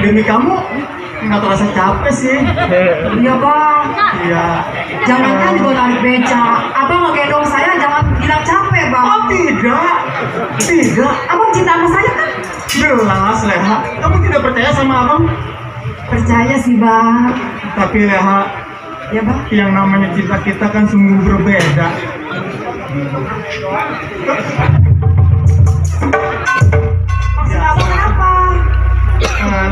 demi kamu nggak terasa capek sih. Iya bang. Iya. Jangankan juga narik beca, abang ngegendong saya jangan bilang capek bang. Oh tidak, tidak. Abang cinta sama saya kan? Jelas Leha, kamu tidak percaya sama abang? Percaya sih bang. Tapi Leha, Ya bang. yang namanya cinta kita kan sungguh berbeda. Maksud abang apa?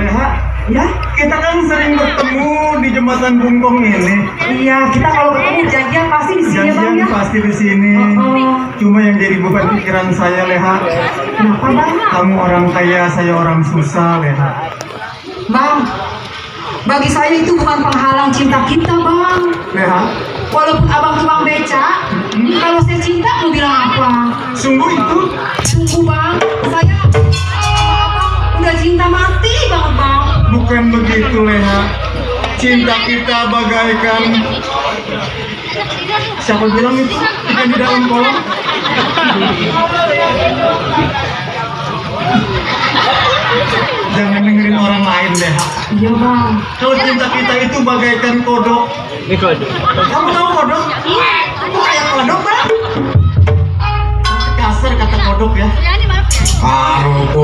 Leha, Ya? kita kan sering bertemu di jembatan Bungkong ini. Iya, kita kalau ketemu janjian pasti di sini ya bang Janjian ya. pasti di sini. Oh. Cuma yang jadi beban pikiran saya Leha, Kenapa bang? kamu orang kaya, saya orang susah Leha. Bang, bagi saya itu bukan penghalang cinta kita bang. Leha, Walaupun abang tukang beca, kalau saya cinta mau bilang apa? sungguh itu Sungguh bang, saya sama abang udah cinta mati banget bang. bukan begitu Leha. Cinta kita bagaikan, siapa bilang itu ikan di dalam kolam? Jangan dengerin orang lain Leha. Iya bang. Kalau cinta kita itu bagaikan kodok. Ini kode. Kamu tahu kodok? Itu kayak kodok kan? Kasar kata kodok ya. Karuku.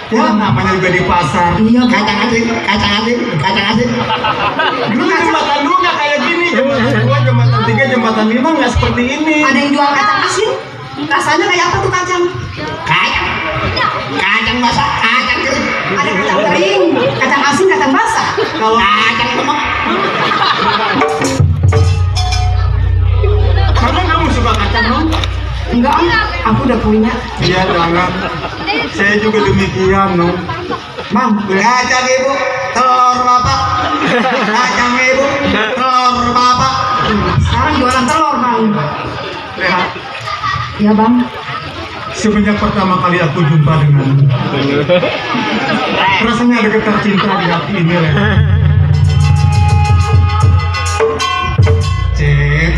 Ya namanya juga di pasar. Iya bang. Kacang asin. Dulu jembatan 2 nggak kayak gini. Jembatan 2, jembatan 3, jembatan 5 nggak seperti ini. Ada yang jual kacang asin? Rasanya kayak apa tuh kacang? Kacang basah, kacang kering, Ada kacang kering, kacang asin, kacang basah. Kalau kacang lemak. memang kamu suka kacang dong? Enggak, aku udah punya. Iya jangan. Saya juga demikian dong. Bang, Kacang ibu, telur bapak. Kacang ibu, telur bapak. sekarang jualan telur bang. Leha, Iya bang. semenjak pertama kali aku jumpa denganmu, rasanya ada getar cinta di hati ini Leha.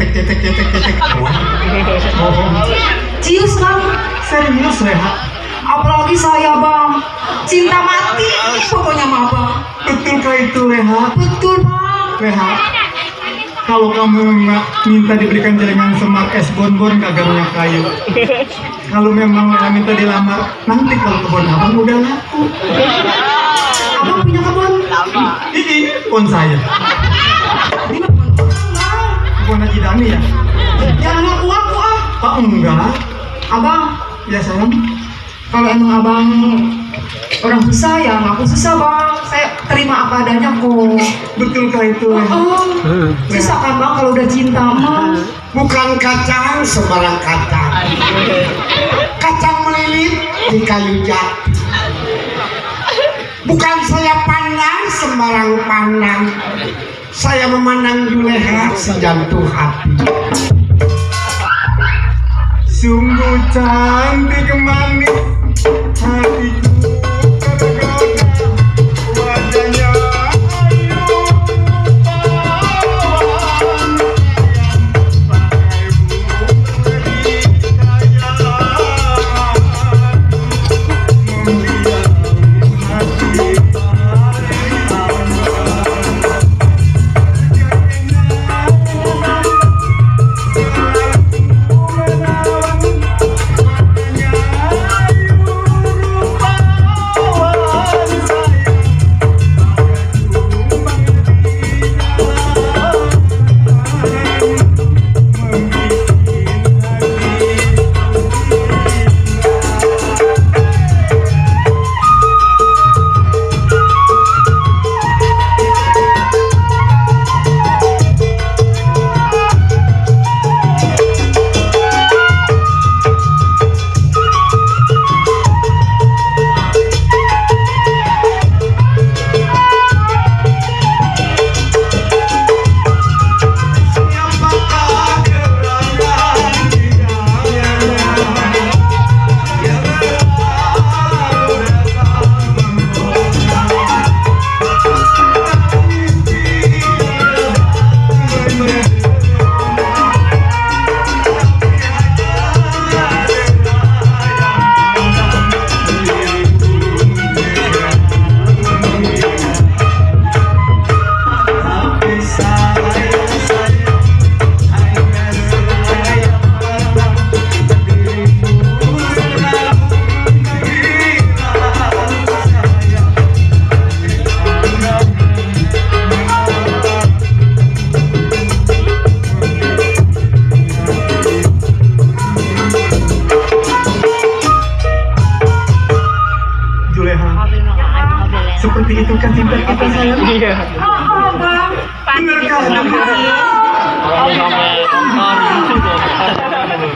Cetek. Oh, Cius bang. serius Leha. Apalagi saya bang. Cinta mati pokoknya sama abang. Betulkah itu Leha? Betul bang. Leha, kalau kamu nggak minta diberikan jaringan semak es bonbon kagak minyak kayu. Kalau memang Leha minta dilamar, nanti kalau kebun abang udah laku. Abang punya kebun. Ini kebun saya, Ini mah kebun orang, bang. kebun Haji Dani ya? Jangan ngaku ah. Pak enggak, Abang, ya sayang. kalau emang abang orang susah ya ngaku susah bang. Saya terima apa adanya kok. Betulkah itu Leha? Oh, susah kan bang kalau udah cinta mah. Bukan kacang sembarang kacang. Kacang melilit di kayu jati. Bukan saya pandang sembarang pandang. Saya memandang Juleha sejantung hati. Sungguh cantik manis hatiku tergoda, wajahnya ayu rupawan, pakai bunga di membiayai hati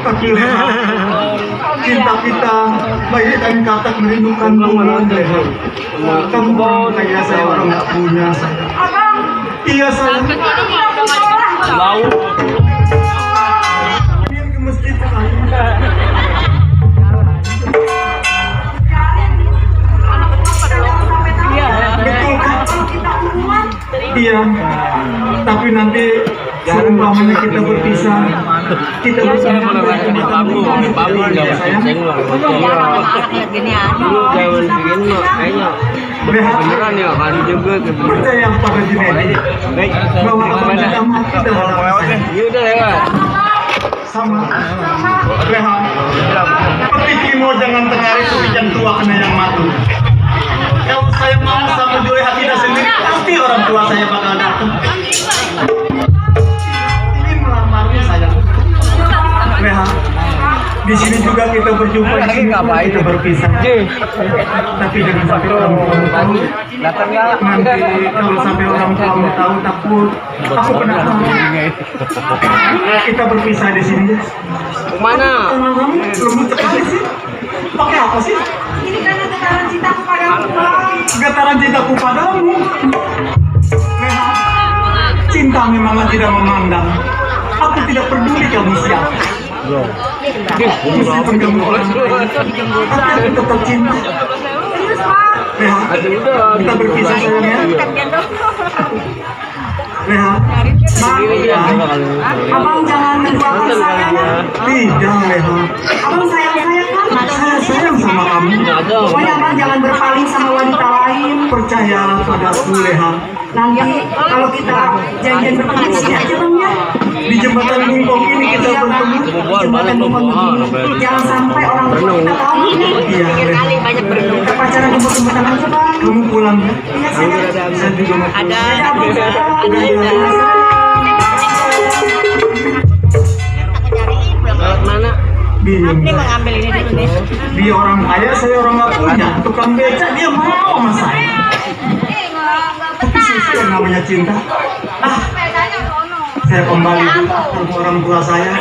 Tapi Leha, cinta kita bagaikan katak merindukan bunga Leha. Kamu orang kaya, saya orang nggak punya. Iya sayang. Laut. Biar ke masjid sekali. Betul kan? Iya. Tapi nanti seumpamanya kita berpisah, kita bersama Beneran ya kan juga percaya pada Junedi bahwa apa kita mati dalam ya udah lewat sama Leha. Seperti Kimo jangan tertarik kebijan tua kena yang matu. Kalau saya mau sama Juleha tidak sendiri, pasti orang tua saya bakal datang. Ingin melamarnya saya. Leha, di sini juga kita berjumpa, di sini juga kita berpisah. Tapi jangan sampai orang tua tahu. Nanti kalau sampai orang tua tahu takut. Aku pernah tahu. Kita berpisah di sini. Kemana? Karena kamu lembut sekali sih. Pakai apa sih? Ini karena getaran cintaku padamu, Bang. Getaran cintaku padamu. Leha, cinta memang tidak memandang. Aku tidak peduli kamu siapa. Meskipun kamu orang lain, tapi aku tetap cinta. Leha, kita berpisah sayang ya. Leha, Abang jangan menduakan saya ya. tidak Leha. Abang sayang-sayang kan? Saya sayang sama kamu. Pokoknya abang jangan berpaling sama wanita lain. Percayalah padaku Leha. Nanti kalau kita janjian bertemu di sini aja bang ya. Di jembatan Lingkong ini kita Iya bang. bertemu. Di jembatan Bumon begini. Jangan sampai orang tua kita tahu ini. Iya Leha. Kita pacaran jemput-jemputan aja bang. Kamu pulang ya. Iya sayang. Saya juga mau pulang. Ada abang sayang. Lewat mana? Bingung. Mengambil ini dulu nih. Dia orang kaya, saya orang nggak punya. Tukang beca dia mau sama saya. Tapi sisi yang namanya cinta. Ah, saya kembali ke orang tua saya.